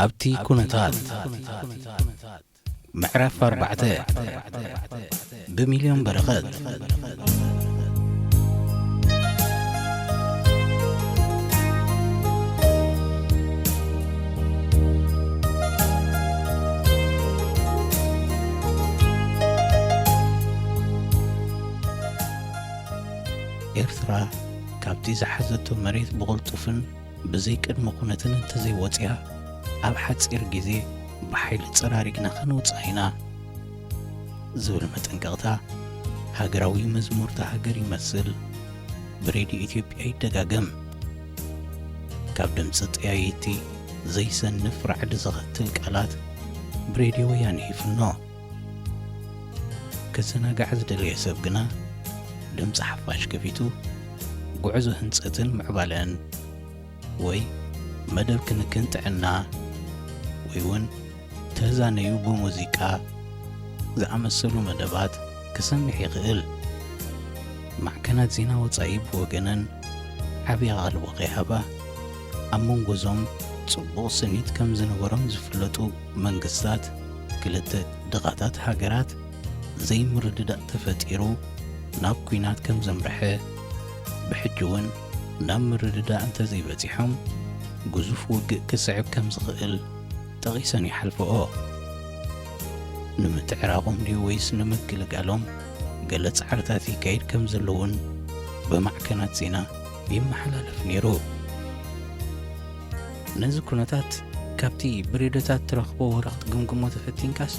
ኣብቲ ኩነታት ምዕራፍ ኣርባዕተ ብሚልዮን በረኸት። ኤርትራ ካብቲ ዝሓዘቶ መሬት ብቕልጡፍን ብዘይ ቅድመ ኩነትን እንተዘይወጽያ፣ ኣብ ሓጺር ግዜ ብሓይሊ ጸራሪግና ከነውጽኣ ኢና ዝብል መጠንቀቕታ ሃገራዊ መዝሙርታ ሃገር ይመስል ብሬድዮ ኢትዮጵያ ይደጋገም። ካብ ድምጺ ጠያይቲ ዘይሰንፍ ራዕዲ ዘኸትል ቃላት ብሬድዮ ወያነ ይፍኖ። ክዘናጋዕ ዝደለየ ሰብ ግና ድምጺ ሓፋሽ ከፊቱ ጉዕዞ ህንጸትን ምዕባለን ወይ መደብ ክንክን ጥዕና ወይ እውን ተዛነዩ ብሙዚቃ ዝኣመሰሉ መደባት ክሰምዕ ይኽእል። ማዕከናት ዜና ወጻኢ ብወገነን ዓቢ ኣቓልቦ ከይሃባ፣ ኣብ መንጎ እዞም ጽቡቕ ስኒት ከም ዝነበሮም ዝፍለጡ መንግስታት ክልተ ድኻታት ሃገራት ዘይምርድዳእ ተፈጢሩ ናብ ኲናት ከም ዘምርሐ፣ ብሕጂ እውን ናብ ምርድዳእ እንተዘይበጺሖም ግዙፍ ውግእ ክስዕብ ከም ዝኽእል ጠቒሰን ይሓልፈኦ። ንምትዕራቖም ድዩ ወይስ ንምግልጋሎም ገለ ጻዕርታት ይካየድ ከም ዘሎ እውን ብማዕከናት ዜና ይመሓላለፍ ነይሩ። ነዚ ኩነታት ካብቲ ብሬድዮታት ትረኽቦ ወረቕት ግምግሞ ተፈቲንካስ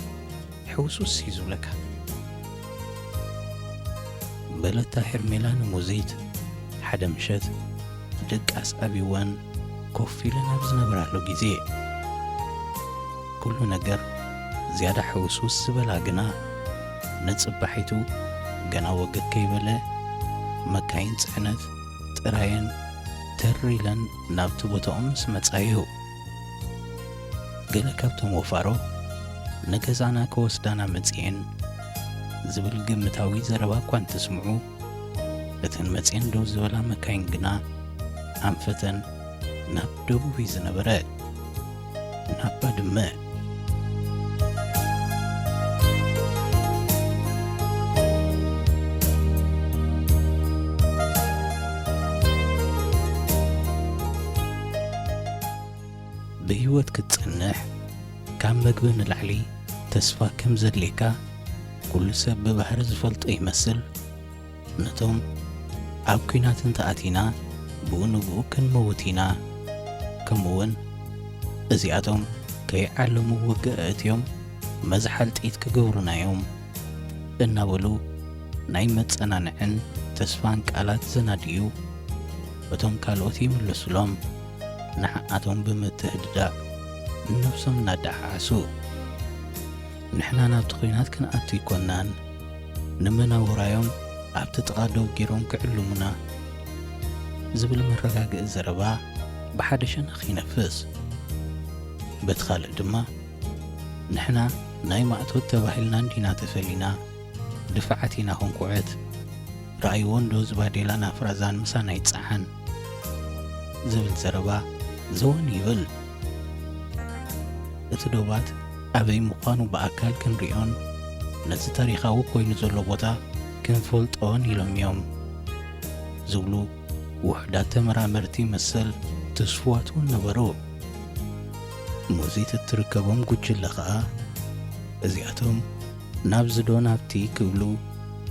ሕውስውስ እዩ ዝብለካ። በለታ ሄርሜላ ንሙዚት ሓደ ምሸት ድቃስ ኣብይወን ኮፍ ኢለን ኣብ ዝነበራሉ ግዜ፣ ኩሉ ነገር ዝያዳ ሕውስውስ ዝበላ ግና ንጽባሒቱ ገና ወገግ ከይበለ መካይን ጽዕነት ጥራየን ተር ኢለን ናብቲ ቦታኦም ምስ መጻ እዩ። ገለ ካብቶም ወፋሮ ንገዛና ክወስዳና መጺኤን ዝብል ግምታዊ ዘረባ እኳ እንትስምዑ፣ እተን መጺኤን ደው ዝበላ መካይን ግና ኣንፈተን ናብ ደቡብ እዩ ዝነበረ፣ ናብ ባድመ። ብህይወት ክትጸንሕ ካብ መግቢ ንላዕሊ ተስፋ ከም ዘድልየካ ኩሉ ሰብ ብባህሪ ዝፈልጦ ይመስል። ነቶም ኣብ ኲናት እንተኣቲና ብኡ ንብኡ ክንመውት ኢና፣ ከምኡውን እዚኣቶም ከይዓለሙ ውግእ ኣእትዮም መዝሓል ጥይት ክገብሩና እዮም እናበሉ ናይ መጸናንዕን ተስፋን ቃላት ዘናድዩ፣ እቶም ካልኦት ይምልሱሎም። ንዓኣቶም ብምትህድዳእ ነብሶም እናደዓዓሱ፣ ንሕና ናብቲ ኲናት ክንኣቱ ኣይኮናን፣ ንመናውራዮም ኣብቲ ጥቓ ደው ገይሮም ክዕልሙና ዝብል መረጋግኢ ዘረባ ብሓደ ሸነኽ ይነፍስ። በቲ ካልእ ድማ፣ ንሕና ናይ ማእቶት ተባሂልና እንዲና ተፈሊና፣ ድፋዓት ኢና ክንኩዕት፣ ረኣይዎ እንዶ ዝባዴላን ኣፍራዛን ምሳና ይጸዓን ዝብል ዘረባ ዘወን ይብል። እቲ ዶባት ኣበይ ምዃኑ ብኣካል ክንሪኦን ነቲ ታሪኻዊ ኮይኑ ዘሎ ቦታ ክንፈልጦን ኢሎም እዮም ዝብሉ ውሑዳት ተመራመርቲ መሰል ትስፉዋት እውን ነበሩ። ሙዚት እትርከቦም ጉጅለ ኸኣ፣ እዚኣቶም ናብዚ ዶ ናብቲ ክብሉ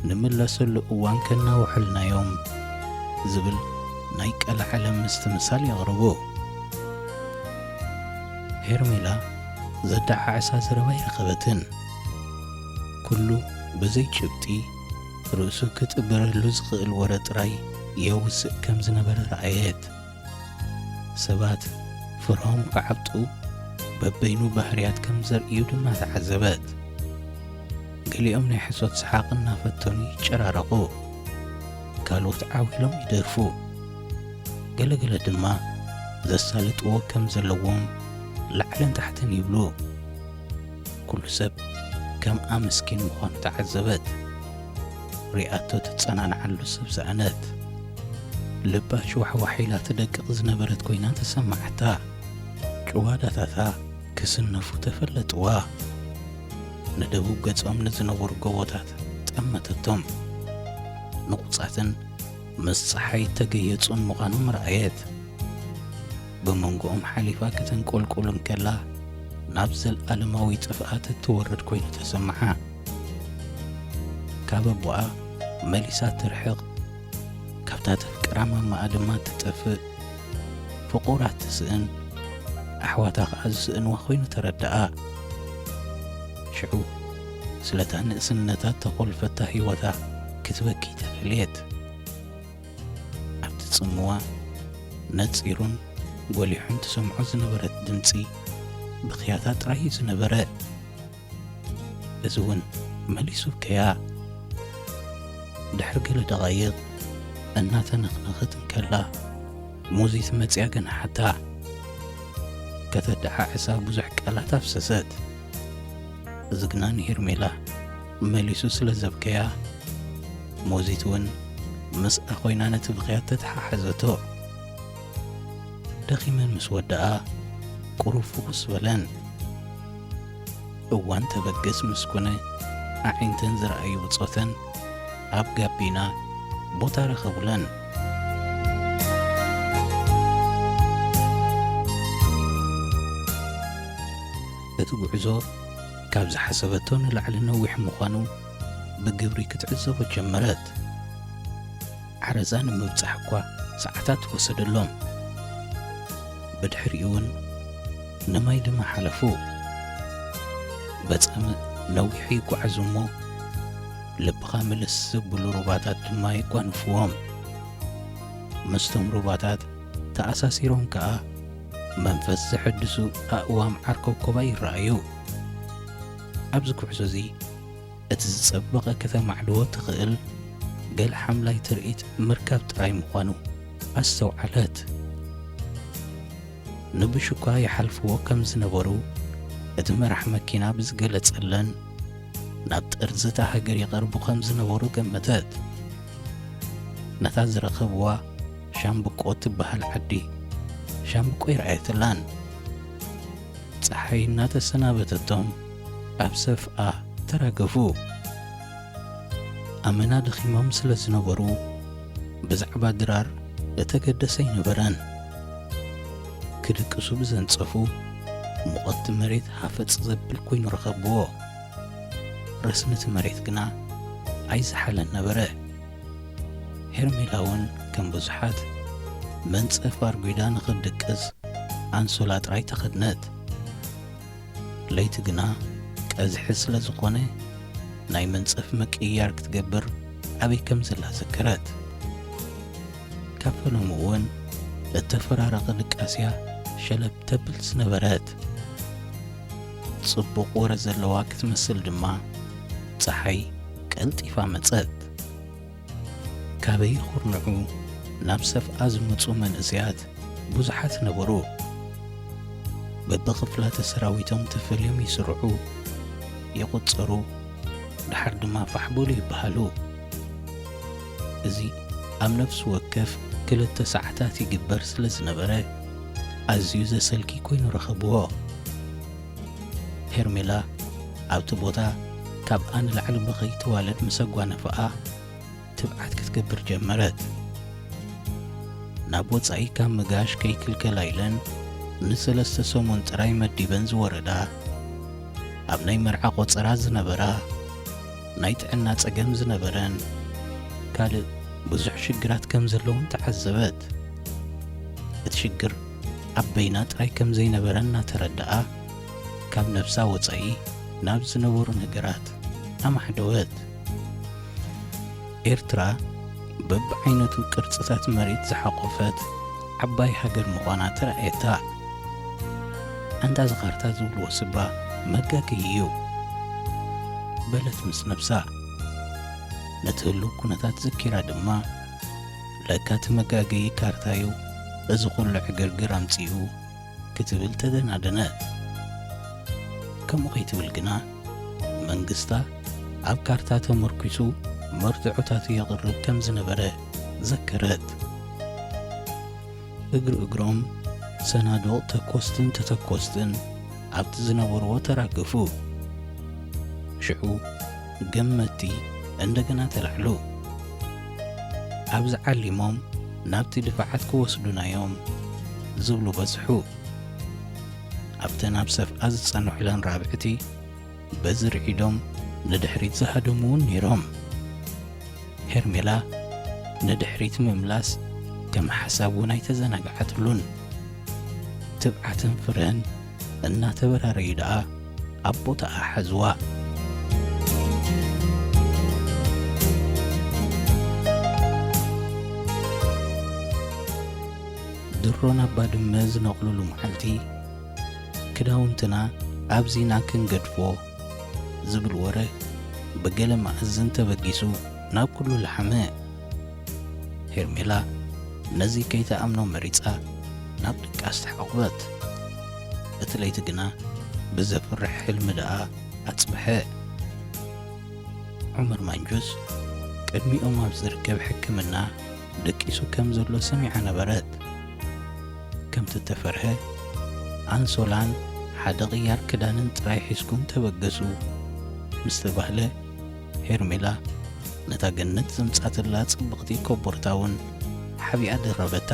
ንምለሰሉ እዋን ከናውሐልና እዮም ዝብል ናይ ቀልዓለም ምስትምሳል የቕርቡ። ሄርሜላ ዘደዓዕሳ ዘረባ ኣይረኸበትን። ኩሉ ብዘይ ጭብጢ ርእሱ ክጥብረሉ ዝኽእል ወረ ጥራይ የውስእ ከም ዝነበረ ረኣየት። ሰባት ፍርሆም ክዓብጡ በበይኑ ባህርያት ከም ዘርእዩ ድማ ተዓዘበት። ገሊኦም ናይ ሕሶት ሰሓቕ እናፈተኑ ይጨራረቑ፣ ካልኦት ዓው ኢሎም ይደርፉ፣ ገለገለ ድማ ዘሳልጥዎ ከም ዘለዎም ላዕልን ታሕትን ይብሉ። ኩሉ ሰብ ከም ኣመስኪን ምዃኑ ተዓዘበት። ሪኣቶ ትጸናንዓሉ ሰብ ሰኣነት። ልባ ሽዋሕዋሕ ኢላ ትደቅቕ ዝነበረት ኮይና ተሰማዓታ። ጭዋዳታታ ክስነፉ ተፈለጥዋ። ንደቡብ ገጾም ንዝነበሩ ጎቦታት ጠመተቶም። ንቑጻትን ምስ ጸሓይ ተገየጹን ምዃኖም ረኣየት። ብመንጎኦም ሓሊፋ ከተንቆልቁል እንከላ፣ ናብ ዘለኣለማዊ ጥፍኣት እትወርድ ኮይኑ ተሰምዓ። ካብ ኣቦኣ መሊሳ ትርሕቕ፣ ካብታ ተፍቅራ ማማኣ ድማ ትጠፍእ። ፍቑራት ትስእን፣ ኣሕዋታ ኸኣ ዝስእንዋ ኮይኑ ተረድኣ። ሽዑ ስለታ ንእስነታ ተኾልፈታ ህይወታ ክትበኪ ተፈልየት። ኣብቲ ጽምዋ ነጺሩን ጎሊሑን ትሰምዖ ዝነበረት ድምጺ ብኽያታ ጥራይ እዩ ዝነበረ። እዚ እውን መሊሱ ከያ። ድሕሪ ገለ ደቓይቕ እናተነኽነኸት እንከላ፣ ሙዚት መጽያ ገናሓታ። ከተደዓዕሳ ብዙሕ ቃላት ኣፍሰሰት። እዚ ግና ንሄርሜላ መሊሱ ስለ ዘብከያ፣ ሞዚት እውን ምስኣ ኮይና ነቲ ብኽያት ተተሓሓዘቶ። ደኺመን ምስ ወደኣ፣ ቁሩብ ፍኹስ በለን። እዋን ተበገስ ምስ ኮነ፣ ኣዒንተን ዝረኣዩ ብጾተን ኣብ ጋቢና ቦታ ረኸቡለን። እቲ ጉዕዞ ካብ ዝሓሰበቶ ንላዕሊ ነዊሕ ምዃኑ ብግብሪ ክትዕዘቦ ጀመረት። ዓረዛ ንምብጻሕ እኳ ሰዓታት ወሰደሎም። ብድሕሪኡ እውን ንማይ ድማ ሓለፉ። በጻምእ ነዊሕ ይጓዓዙ እሞ፣ ልብኻ ምልስ ዘብሉ ሩባታት ድማ የጓንፍዎም። ምስቶም ሩባታት ተኣሳሲሮም ከኣ፣ መንፈስ ዘሐድሱ ኣእዋም ዓርኮኮባ ይረኣዩ። ኣብዚ ጉዕዞ እዚ፣ እቲ ዝጸበቐ ከተማዕድዎ ትኽእል ገለ ሓምላይ ትርኢት ምርካብ ጥራይ ምዃኑ ኣስተውዓለት። ንብሽ እኳ ይሓልፍዎ ከም ዝነበሩ እቲ መራሕ መኪና ብዝገለጸለን፣ ናብ ጠርዚ እታ ሃገር ይቐርቡ ከም ዝነበሩ ገመተት። ነታ ዝረኸብዋ ሻምብቆ ትበሃል ዓዲ ሻምብቆ ይረኣየትላን። ጸሓይ እናተሰናበተቶም ኣብ ሰፍኣ ተራገፉ። ኣመና ደኺሞም ስለ ዝነበሩ፣ ብዛዕባ ድራር እተገደሰ ኣይነበረን። ክድቅሱ ብዘንጸፉ፣ ሙቐት መሬት ሃፈጽ ዘብል ኮይኑ ረኸብዎ። ረስኒ እቲ መሬት ግና ኣይዝሓለን ነበረ። ሄርሜላ እውን ከም ብዙሓት መንጸፍ ኣርጒዳ ንኽትድቅስ ኣንሶላ ጥራይ ተኸድነት። ለይቲ ግና ቀዝሒ ስለ ዝኾነ፣ ናይ መንጸፍ ምቅይያር ክትገብር ኣበይ ከም ዘላ ዘከረት። ካብ ፈለምኡ እውን እተፈራረቐ ድቃስያ ሸለብ ተብል ዝነበረት። ጽቡቕ ወረ ዘለዋ ክትመስል ድማ፣ ጸሓይ ቀልጢፋ መጸት። ካበይ ይኹርንዑ ናብ ሰፍኣ ዝመጹ መንእሰያት ብዙሓት ነበሩ። በብኽፍላተ ሰራዊቶም ተፈልዮም ይስርዑ፣ ይቑጸሩ፣ ደሓር ድማ ፋሕ በሉ ይበሃሉ። እዚ ኣብ ነፍሲ ወከፍ ክልተ ሰዓታት ይግበር ስለ ዝነበረ፣ ኣዝዩ ዘሰልኪ ኮይኑ ረኸብዎ። ሄርሜላ ኣብቲ ቦታ ካብኣ ንላዕሊ ብኸይ ትዋለድ ምስ ኣጓነፈኣ፣ ትብዓት ክትገብር ጀመረት። ናብ ወጻኢ ካብ ምጋሽ ከይክልከላ ኢለን ንሰለስተ ሰሙን ጥራይ መዲበን ዝወረዳ፣ ኣብ ናይ መርዓ ቆጸራ ዝነበራ፣ ናይ ጥዕና ጸገም ዝነበረን ካልእ ብዙሕ ሽግራት ከም ዘለውን ተዓዘበት። እቲ ሽግር ኣብ በይና ጥራይ ከም ዘይነበረ እናተረድኣ፣ ካብ ነብሳ ወጻኢ ናብ ዝነበሩ ነገራት ኣማዕደወት። ኤርትራ በብዓይነቱ ቅርጽታት መሬት ዝሓቖፈት ዓባይ ሃገር ምዃና ተራእየታ። ኣንታ እዚ ካርታ ዝብልዎ ስባ መጋገዪ እዩ በለት ምስ ነብሳ። ነቲ ህሉው ኩነታት ዘኪራ ድማ፣ ለካ እቲ መጋገዪ ካርታዩ እዚ ኩሉ ዕግርግር ኣምጺኡ ክትብል ተደናደነት። ከምኡ ከይትብል ግና፣ መንግስታ ኣብ ካርታ ተመርኲሱ መርትዖታቱ የቕርብ ከም ዝነበረ ዘከረት። እግሪ እግሮም ሰናዱቕ ተኮስትን ተተኮስትን ኣብቲ ዝነበርዎ ተራገፉ። ሽዑ ገመቲ እንደገና ተላዕሉ። ኣብዚ ዓሊሞም ናብቲ ድፋዓት ክወስዱናዮም ዝብሉ በዝሑ። ኣብተን ኣብ ሰፍኣ ዝጸንሑለን ራብዕቲ በዚ ርዒዶም ንድሕሪት ዝሃደሙ እውን ነይሮም። ሄርሜላ ንድሕሪት ምምላስ ከም ሓሳብ እውን ኣይተዘናግዓትሉን። ትብዓትን ፍርህን እናተበራረዩ ደኣ ኣብ ቦታኣ ሓዝዋ። ድሮ ናብ ባድመ ዝነቕሉሉ መዓልቲ፣ ክዳውንትና ኣብዚና ክንገድፎ ዝብል ወረ ብገለ መኣዝን ተበጊሱ ናብ ኩሉ ለሓመ። ሄርሜላ ነዚ ከይትኣምኖ መሪጻ ናብ ድቃስ ተሓቑፈት። እቲ ለይቲ ግና ብዘፍርሕ ሕልሚ ደኣ ኣጽበሐ። ዑመር ማንጁስ ቅድሚኦም ኣብ ዝርከብ ሕክምና ደቂሱ ከም ዘሎ ሰሚዓ ነበረት። ከምቲ እተፈርሀ፣ ኣንሶላን ሓደ ቅያር ክዳንን ጥራይ ሒዝኩም ተበገሱ ምስ ተባህለ፣ ሄርሜላ ነታ ገነት ዘምጻትላ ጽብቕቲ ኮቦርታ እውን ሓቢኣ ደረበታ።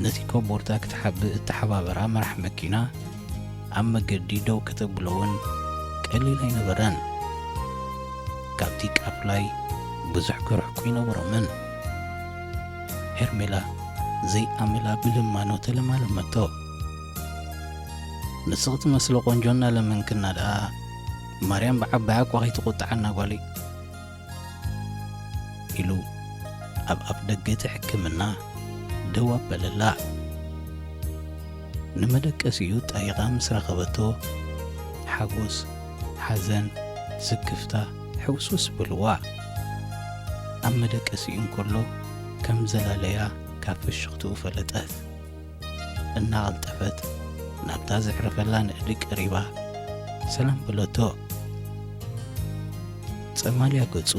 ነቲ ኮቦርታ ክትሓብእ እተሓባበራ መራሕ መኪና ኣብ መገዲ ደው ከተብሎ እውን ቀሊል ኣይነበረን። ካብቲ ቃፍላይ ብዙሕ ክርሕቁ ኣይነበሮምን። ሄርሜላ ዘይኣመላ ብልማኖ ተለማለመቶ። ንስኺ ትመስሊ ቆንጆ እናለመንክና ደኣ ማርያም ብዓባያ እኳ ከይትቑጥዓና ጓለይ። ኢሉ ኣብ ኣፍ ደገ እቲ ሕክምና ደው ኣበለላ። ንመደቀሲኡ ጣይቓ ምስ ረኸበቶ፣ ሓጎስ፣ ሓዘን፣ ስክፍታ ሕውስውስ በልዋ። ኣብ መደቀሲኡ እንከሎ ከም ዘላለያ ካብ ፍሽኽትኡ ፈለጠት። እናቐልጠፈት ናብታ ዘዕረፈላ ንእዲ ቀሪባ ሰላም በለቶ። ጸማልያ ገጹ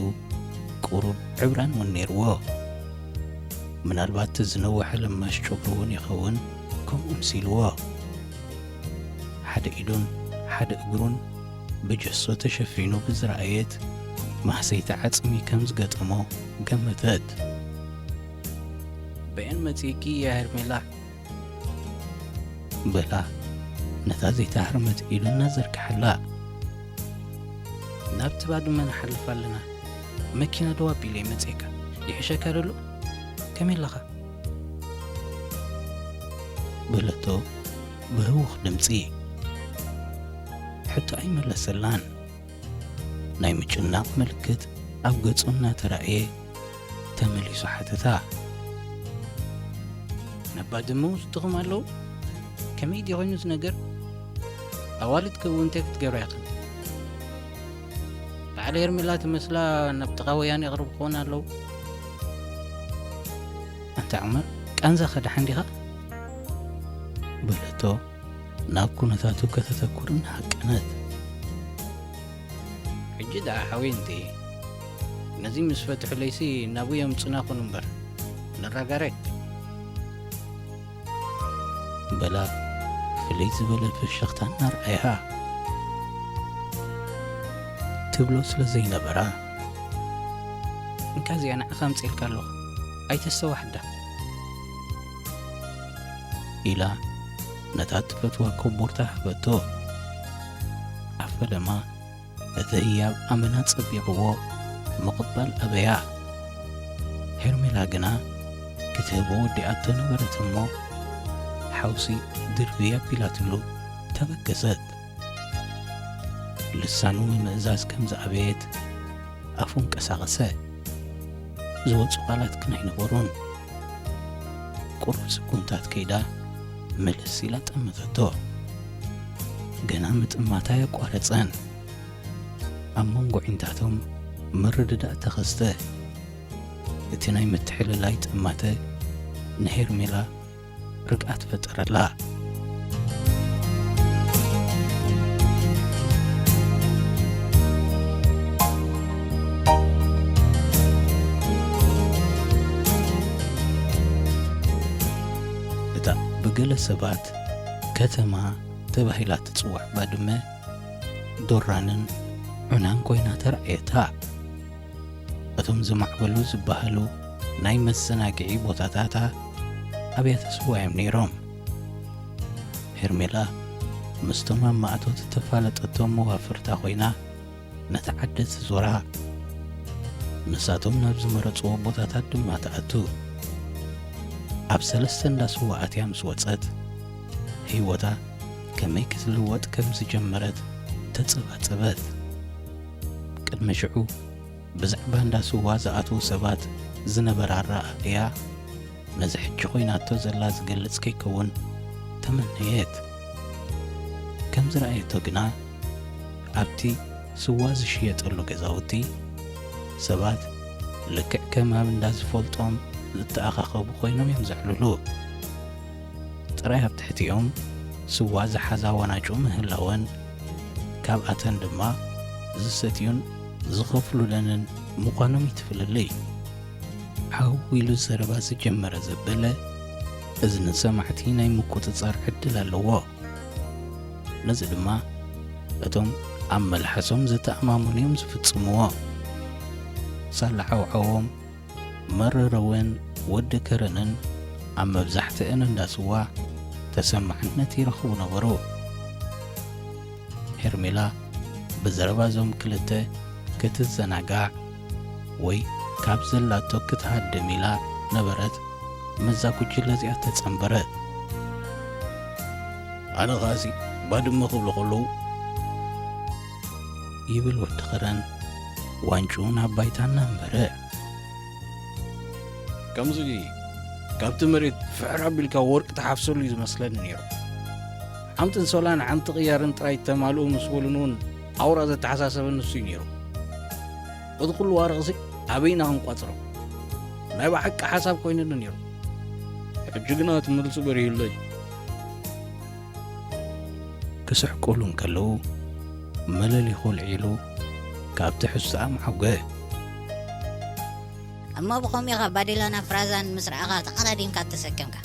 ቁሩብ ዕብራን እውን ነይርዎ። ምናልባት እቲ ዝነወሐ ለማሽ ጨጉሩ እውን ይኸውን ከምኡ ምሲልዎ። ሓደ ኢዱን ሓደ እግሩን ብጀሶ ተሸፊኑ ብዝረኣየት ማህሰይቲ ዓጽሚ ከም ዝገጠሞ ገመተት። በየን መጺእኪ እያ ሄርሜላ? በላ ነታ ዘይተሃርመት ኢዱ እናዘርግሓላ። ናብቲ ባድመ ንሓልፍ ኣለና። መኪና ደው ኣቢለ እየ መጺኤካ። ይሕሸካ ደሎ? ከመይ ኣለኻ? በለቶ ብህውኽ ድምጺ። ሕቶ ኣይመለሰላን። ናይ ምጭናቕ ምልክት ኣብ ገጹ እናተራእየ ተመሊሱ ሓተታ። ናብ ባድመ ወስድኹም ኣለዉ? ከመይ ድዩ ኮይኑ እዚ ነገር? ኣዋልድ ክእው እንታይ ክትገብራ ኢኽን? በዓል ሄርሜላ ትመስላ ናብ ጥቓ ወያነ ይቕርቡ ክኾኑ ኣለዉ። ኣንታ ዑመር፣ ቃንዛኻ ደሓን ዲኻ? በለቶ ናብ ኩነታቱ ከተተኩር እናሃቀነት። ሕጂ ደኣ ሓወይ እንተ ነዚ ምስ ፈትሑለይሲ ናብኡ የምጹና ኩኑ እምበር፣ ንራጋረ። በላ ፍልይ ዝበለ ፍሽኽታ እናርኣያ። ትብሎ ስለ ዘይነበራ። እንካ እዚኣ ንዓኻ ኣምጺኤልካ ኣለኹ፣ ኣይተስተዋሕዳ። ኢላ ነታ እትፈትዋ ኮቦርታ ሃበቶ። ኣብ ፈለማ እቲ ህያብ ኣመና ጸቢቕዎ ምቕባል ኣበያ። ሄርሜላ ግና ክትህቦ ወዲኣቶ ነበረት እሞ፣ ሓውሲ ድርብይ ኣቢላትሉ ተበገሰት። ልሳኑ ምምእዛዝ ከም ዝኣበየት ኣፉ እንቀሳቐሰ። ዝወጹ ቃላት ግን ኣይነበሩን። ቁሩብ ስጉምታት ከይዳ ምልስ ኢላ ጠመተቶ። ገና ምጥማታ ኣየቋረጸን። ኣብ መንጎ ዒንታቶም ምርድዳእ ተኸስተ። እቲ ናይ ምትሕልላይ ጠማተ ንሄርሜላ ርግኣት ፈጠረላ። እታ ብገለ ሰባት ከተማ ተባሂላ ትጽዋዕ ባድመ ዶራንን ዑናን ኮይና ተራእየታ። እቶም ዝማዕበሉ ዝበሃሉ ናይ መዘናግዒ ቦታታታ ኣብያተ ስዋ እዮም ነይሮም። ሄርሜላ ምስቶም ኣብ ማእቶት እተፋለጠቶም መዋፍርታ ኮይና ነቲ ዓዲ ትዞራ። ንሳቶም ናብ ዝመረጽዎ ቦታታት ድማ ትኣቱ። ኣብ ሰለስተ እንዳ ስዋ ኣትያ ምስ ወጸት፣ ህይወታ ከመይ ክትልወጥ ከም ዝጀመረት ተጸባጸበት። ቅድሚ ሽዑ ብዛዕባ እንዳ ስዋ ዝኣትዉ ሰባት ዝነበራ ኣረኣእያ ነዚ ሕጂ ኮይናቶ ዘላ ዝገልጽ ከይከውን ተመነየት። ከም ዝረኣየቶ ግና ኣብቲ ስዋ ዝሽየጠሉ ገዛውቲ ሰባት ልክዕ ከም ኣብ እንዳ ዝፈልጦም ዝተኣኻኸቡ ኮይኖም እዮም ዘዕልሉ። ጥራይ ኣብ ትሕቲኦም ስዋ ዝሓዛ ዋናጩ ምህላወን ካብኣተን ድማ ዝሰትዩን ዝኸፍሉለንን ምዃኖም እዩ ትፍልልይ። ዓው ኢሉ ዘረባ ዝጀመረ ዘበለ እዝኒ ሰማዕቲ ናይ ምቁጽጻር ዕድል ኣለዎ። ነዚ ድማ እቶም ኣብ መልሓሶም ዝተኣማመኑ እዮም ዝፍጽምዎ። ሳላ ዓውዓዎም መረረውን ወዲ ከረንን ኣብ መብዛሕትአን እንዳ ስዋ ተሰማዕነት ይረኽቡ ነበሩ። ሄርሜላ ብዘረባ እዞም ክልተ ክትዘናጋዕ ወይ ካብ ዘላቶ ክትሃድም ኢላ ነበረት። መዛ ጉጅለ እዚኣ ተጸንበረ። ኣነ ኸኣሲ ባድመ ክብሉ ከለዉ ይብል ወዲ ኸረን ዋንጭኡ ናብ ባይታ እናንበረ። ከምዚ ካብቲ መሬት ፍሕር ኣቢልካ ወርቂ ትሓፍሰሉ እዩ ዝመስለኒ ነይሩ። ሓምትን ሶላን ሓንቲ ቅያርን ጥራይ ተማልኡ ምስ በሉኒ እውን ኣውራ ዘተሓሳሰበኒ ንሱ እዩ ነይሩ። እቲ ኩሉ ዋርቕሲ ኣበይና ክንቋጽሮ? ናይ ብሓቂ ሓሳብ ኮይኑኒ ነይሩ። ሕጂ ግና እቲ መልሲ በሪሁለይ። ክስሕቁሉ እንከለዉ መለሊኹ ልዒሉ ካብ ትሕዝቶኣ ምዓጉ። እሞ ብኸምኡ ኢኻ ባዴላን ኣፍራዛን ምስ ረኣኻ ተቐዳዲምካ እተሰከምካ?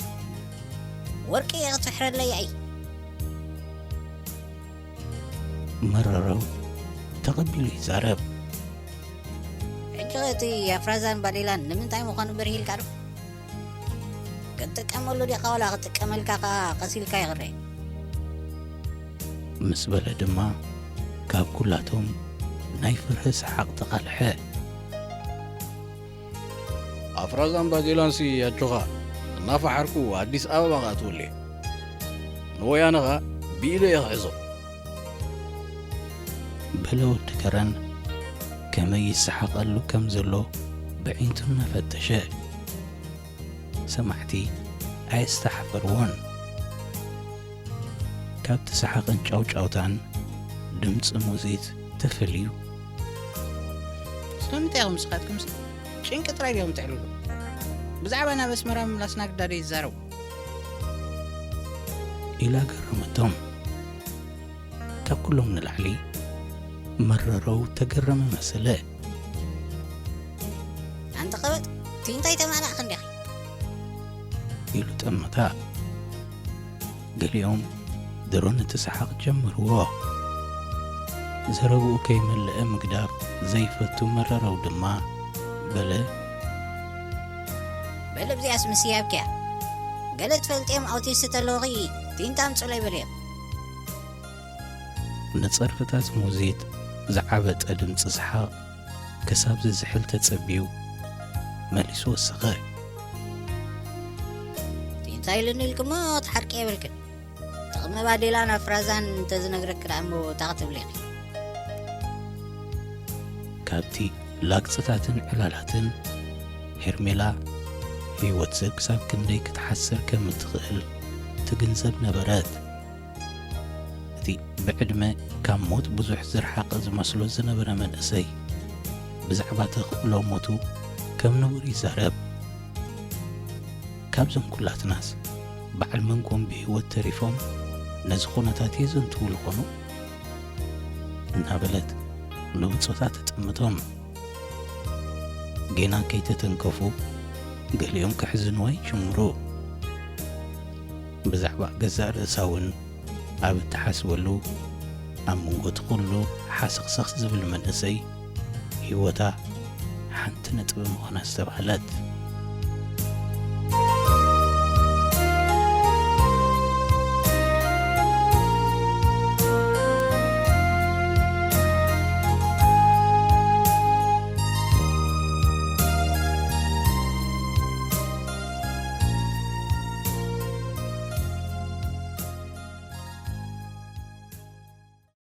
ወርቂ እየ ክትፍሕረለይ ኣይ። መረረው ተቐቢሉ ይዛረብ። ሕጂ እቲ ኣፍራዛን ባዴላን ንምንታይ ምዃኑ በሪሂልካ ዶ? ክትጥቀመሉ ዲኻ ዋላ ክጥቀመልካ ከኣ ቀሲልካ ይቕረ? ምስ በለ ድማ ካብ ኩላቶም ናይ ፍርሂ ሰሓቕ ተቓልሐ። ኣፍራዛን ባዴላንሲ ኣጆኻ እናፈሓርኩ ኣዲስ ኣበባ ከኣትወሉ እየ። ንወያነ ኸኣ ብኢደ እየ ክሕዞ። በለ ወዲ ከረን ከመይ ይሰሓቐሉ ከም ዘሎ ብዒንቱ እናፈተሸ። ሰማዕቲ ኣየስተሓፈርዎን። ካብቲ ሰሓቕን ጫውጫውታን ድምፂ ሙዚት ተፈልዩ። ስለምንታይ ኢኹም ንስኻትኩምሲ ጭንቂ ጥራይ ዲኹም ትዕልሉ? ብዛዕባ ናብ ኣስመራ ምምላስና ግዳዶ ይዛረቡ? ኢላ ገረመቶም። ካብ ኩሎም ንላዕሊ መረረው ተገረመ መሰለ። ኣንቲ ቀበጥ፣ እቲ እንታይ ተማላእኺ እንዲኺ? ኢሉ ጠመታ። ገሊኦም ድሮ ነቲ ሰሓቕ ጀመርዎ። ዘረብኡ ከይመልአ ምግዳፍ ዘይፈቱ መረረው ድማ በለ። በል ኣብዚኣስ ምስ ያብኪያ። ገለ ትፈልጥዮም ኣውቲስት ተለውኺ ቲንታ ኣምጹለይ በልዮም። ንጸርፍታት ሙዚት ዝዓበጠ ድምጺ ሰሓቕ ክሳብ ዝዝሕል ተጸብዩ መሊሱ ወሰኸ። ቲንታ ኢሉኒ ኢልክሞ ትሓርቂ የብልክን። ጥቕሚ ባዴላን ኣፍራዛን እንተዝነግረኪ ደኣ እሞ እንታይ ክትብሊ ኢኺ? ካብቲ ላግጽታትን ዕላላትን ሄርሜላ ህይወት ሰብ ክሳብ ክንደይ ክትሓስር ከም እትኽእል ትግንዘብ ነበረት። እቲ ብዕድመ ካብ ሞት ብዙሕ ዝረሓቐ ዝመስሎ ዝነበረ መንእሰይ ብዛዕባ ተኽእሎ ሞቱ ከም ንቡር ይዛረብ። ካብዞም ኩላትናስ በዓል መንኮም ብህይወት ተሪፎም ነዚ ኩነታት የዘንትዉ ዝኾኑ? እናበለት ንብጾታ ትጥምቶም። ጌና ከይተተንከፉ ገሊኦም ከሕዝንዋ ይጅምሩ። ብዛዕባ ገዛእ ርእሳ እውን ኣብ እትሓስበሉ፣ ኣብ መንጎ እቲ ኩሉ ሓሰኽሰኽ ዝብል መንእሰይ፣ ህይወታ ሓንቲ ነጥቢ ምዃና ኣስተብሃለት።